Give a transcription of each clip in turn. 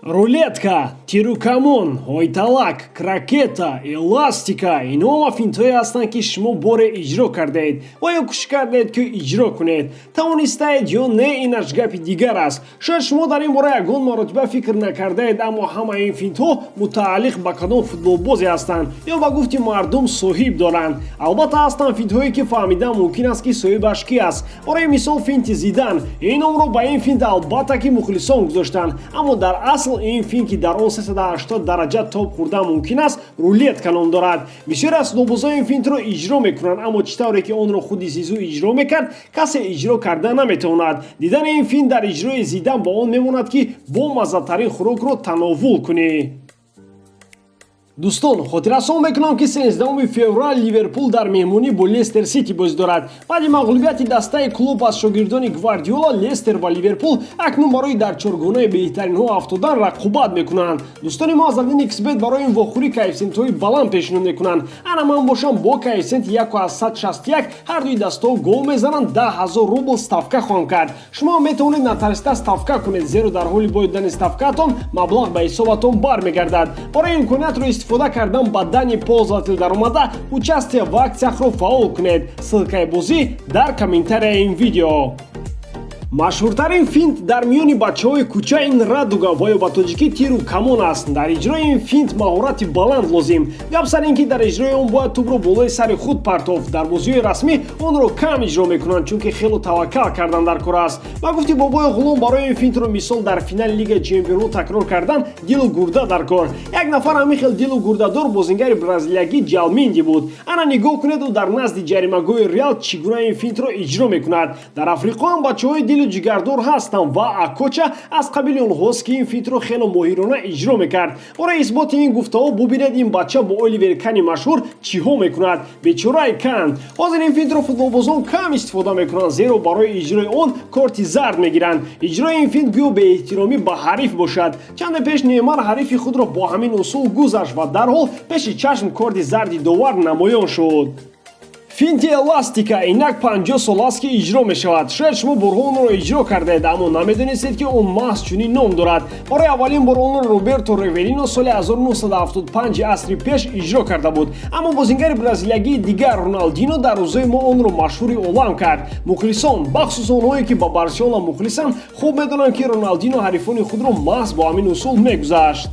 Рулетка, тирукамон, ҳойталак, крокета, эластика — инҳо финтҳое ҳастанд, ки шумо боре иҷро кардаед ва ё кӯшиш кардаед, ки иҷро кунед. Тавонистаед ё не, инаш гапи дигар аст. Шояд шумо дар ин бора ягон маротиба фикр накардаед, аммо ҳамаи ин финтҳо мутааллиқ ба кадом футболбозе ҳастанд ё ба гуфти мардум соҳиб доранд. Албатта, ҳастанд финтҳое, ки фаҳмидан мумкин аст, ки соҳибаш ки аст. Барои мисол, финти Зидан. Ин номро ба ин финт, албатта, ки мухлисон гузоштанд, аммо дар асл ин финт, ки дар он 380 дараҷа топ хӯрдан мумкин аст, рулетка ном дорад. Бисёре аз футболбозон ин финтро иҷро мекунанд, аммо чӣ тавре ки онро худи Зизу иҷро мекард, касе иҷро карда наметавонад. Дидани ин финт дар иҷрои Зидан ба он мемонад, ки бо маззатарин хӯрокро тановул кунӣ. Дӯстон, хотиррасон мекунам, ки 13 феврал Ливерпул дар меҳмонӣ бо Лестер Сити бозӣ дорад. Баъди мағлубияти дастаи Клоп аз шогирдони Гвардиола, Лестер ва Ливерпул акнун барои дар чоргонаи беҳтаринҳо афтодан рақобат мекунанд. Дӯстони мо аз 1xBet барои ин вохӯрӣ коэффисиентҳои баланд пешниҳод мекунанд. Ана ман бошам, бо коэффисиенти 1,61 ҳар дуи дастаҳо гол мезананд 10 000 рубл ставка хоҳам кард. Шумо метавонед натарсида ставка кунед, зеро дар ҳоли бой додани ставкаатон маблағ ба ҳисобатон бармегардад. Барои имкониятро истифода кардан ба данные пользователя даромада, участие в акциях ро фаъол кунед. Ссылка и бозӣ дар комментарияи ин видео. Машҳуртарин финт дар миёни бачаҳои кӯча ин радуга ва ё ба тоҷикӣ тиру камон аст. Дар иҷрои ин финт маҳорати баланд лозим. Гап сар ин ки дар иҷрои он бояд тӯбро болои сари худ партофт. Дар бозиҳои расмӣ онро кам иҷро мекунанд, чунки хело таваккал кардан дар кор аст. Ба гуфти бобои ғулом, барои ин финтро мисол дар финали Лигаи чемпионҳо такрор кардан дилу гурда дар кор. Як нафар ҳамин хел дилу гурдадор бозингари бразилиягӣ Ҷалминди буд. Ана нигоҳ кунед, ӯ дар назди ҷаримагоҳи Реал чӣ гуна ин финтро иҷро мекунад. Дар Африқо ҳам бачаҳои дилу ҷигардор ҳастанд ва Акоча аз қабили онҳост, ки ин финтро хело моҳирона иҷро мекард. Барои исботи ин гуфтаҳо бубинед, ин бача бо Оливер Кани машҳур чиҳо мекунад. Бечораи Кан. Ҳозир ин финтро футболбозон кам истифода мекунанд, зеро барои иҷрои он корти зард мегиранд. Иҷрои ин финт гӯё беэҳтиромӣ ба ҳариф бошад. Чанде пеш Неймар ҳарифи худро бо ҳамин усул гузашт ва дарҳол пеши чашм корти зарди довар намоён шуд. Финти эластика инак 50 сол аст, ки иҷро мешавад. Шояд шумо борҳо онро иҷро кардаед, аммо намедонистед, ки он маҳз чунин ном дорад. Барои аввалин бор онро Роберто Ревелино соли 1975 асри пеш иҷро карда буд, аммо бозингари бразилиягии дигар, Роналдино, дар рӯзои мо онро машҳури олам кард. Мухлисон, бахусус онҳое, ки ба Барселона мухлисанд, хуб медонанд, ки Роналдино ҳарифони худро маҳз бо ҳамин усул мегузашт.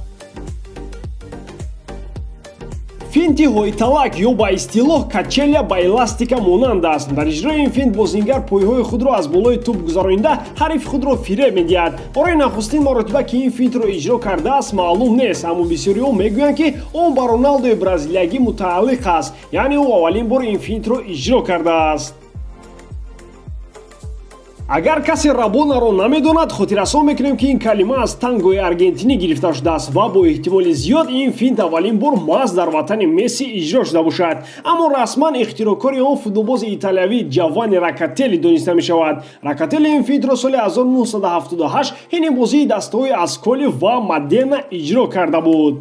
Финти ҳойталак ё ба истилоҳ качеля ба эластика монанд аст. Дар иҷрои ин финт бозингар пойҳои худро аз болои тӯб гузаронида, ҳарифи худро фиреб медиҳад. Барои нахустин маротиба ки ин финтро иҷро кардааст, маълум нест, аммо бисёриҳо мегӯянд, ки он ба Роналдои бразилиягӣ мутааллиқ аст, яъне ӯ аввалин бор ин финтро иҷро кардааст. Агар касе рабонаро намедонад, хотиррасон мекунем, ки ин калима аз тангои аргентинӣ гирифта шудааст ва бо эҳтимоли зиёд ин финт аввалин бор маҳз дар ватани Месси иҷро шуда бошад, аммо расман ихтироъкори он футболбози италиявӣ Ҷовани Ракателли дониста мешавад. Ракателли ин финтро соли 1978 ҳини бозии дастаҳои Асколи ва Модена иҷро карда буд.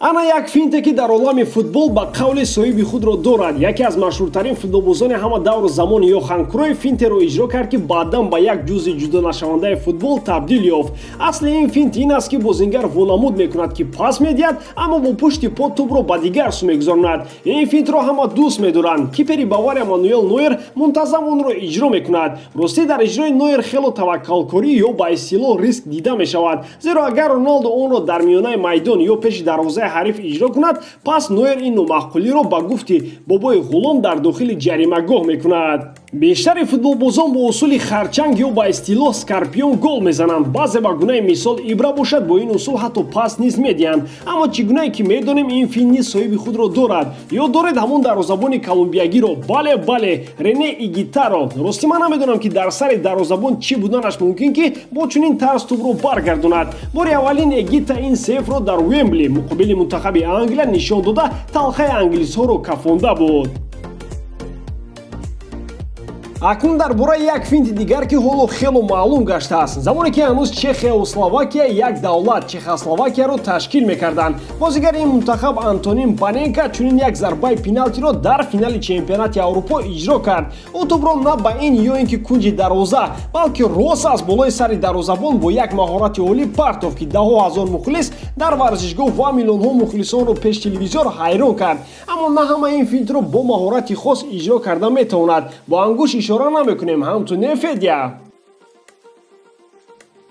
Ана як финте, ки дар олами футбол ба қавли соҳиби худро дорад. Яке аз машҳуртарин футболбозони ҳама давру замон, Йохан Кройф, финтеро иҷро кард, ки баъдан ба як ҷузъи ҷудонашавандаи футбол табдил ёфт. Асли ин финт ин аст, ки бозингар вонамуд мекунад, ки пас медиҳад, аммо бо пушти по тӯбро ба дигар сӯ мегузаронад. Ин финтро ҳама дӯст медоранд. Кипери Бавария Мануэл Нойер мунтазам онро иҷро мекунад. Ростӣ, дар иҷрои Нойер хело таваккалкорӣ ё ба истилоҳ риск дида мешавад, зеро агар Роналдо онро дар миёнаи майдон ё пеши дарвозаи ҳариф иҷро кунад, пас Нойер ин номаъқулиро, ба гуфти бобои ғулом, дар дохили ҷаримагоҳ мекунад. Бештари футболбозон бо усули харчанг ё ба истилоҳ скорпион гол мезананд. Баъзе, ба гунаи мисол Ибра бошад, бо ин усул ҳатто пас низ медиҳанд. Аммо чӣ гунае ки медонем, ин финт низ соҳиби худро дорад. Ёд доред ҳамон дарвозабони колумбиягиро? Бале, бале, Рене Игитаро. Ростӣ, ман намедонам, ки дар сари дарвозабон чӣ буданаш мумкин, ки бо чунин тарз тӯбро баргардонад. Бори аввалин Эгита ин сейфро дар Уембли муқобили мунтахаби Англия нишон дода, талхаи англисҳоро кафонда буд. Акнун дар бораи як финти дигар, ки ҳоло хело маълум гаштааст. Замоне ки ҳанӯз Чехияву Словакия як давлат, Чехословакияро ташкил мекарданд, бозигари ин мунтахаб Антонин Паненка чунин як зарбаи пеналти-ро дар финали чемпионати Аврупо иҷро кард. Ӯ тӯбро на ба ин ё ин ки кунҷи дарвоза, балки рост аз болои сари дарвозабон бо як маҳорати олӣ партофт, ки даҳҳо ҳазор мухлис дар варзишгоҳ ва миллионҳо мухлисонро пеш телевизор ҳайрон кард. Аммо на ҳама ин финтро бо маҳорати хос иҷро карда метавонад. Бо ангушт ишора намекунем, ҳам ту не, Федя.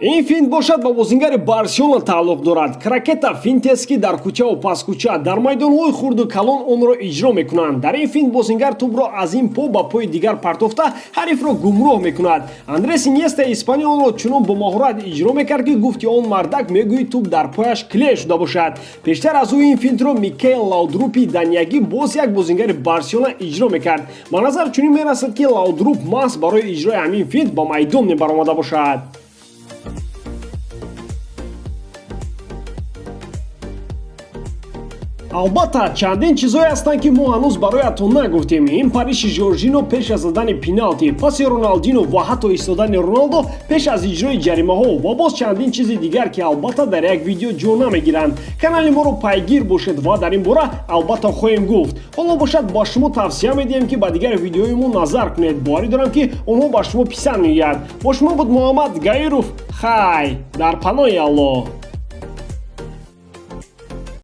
Ин финт бошад, ба бозингари Барселона тааллуқ дорад. Кракета финтест, ки дар кӯчаву паскӯча, дар майдонҳои хурду калон онро иҷро мекунанд. Дар ин финт бозингар тӯбро аз ин по ба пои дигар партофта, ҳарифро гумроҳ мекунад. Андрес Иньеста испанӣ онро чунон бо маҳорат иҷро мекард, ки гуфти он мардак мегӯӣ тӯб дар пояш клей шуда бошад. Пештар аз ӯ ин финтро Микел Лаудрупи даниягӣ, боз як бозингари Барселона, иҷро мекард. Ба назар чунин мерасад, ки Лаудруп маҳз барои иҷрои ҳамин финт ба майдон мебаромада бошад. Албатта, чандин чизҳое ҳастанд, ки мо ҳанӯз бароятон нагуфтем. Ин париши Жоржино пеш аз задани пеналти, паси Роналдино ва ҳатто истодани Роналдо пеш аз иҷрои ҷаримаҳо ва боз чандин чизи дигар, ки албатта дар як видео ҷо намегиранд. Канали моро пайгир бошед ва дар ин бора албатта хоҳем гуфт. Ҳоло бошад, ба шумо тавсия медиҳем, ки ба дигар видеои мо назар кунед. Боварӣ дорам, ки онҳо ба шумо писанд меояд. Бо шумо буд Муҳаммад Гаиров. Хай, дар паноҳи Аллоҳ.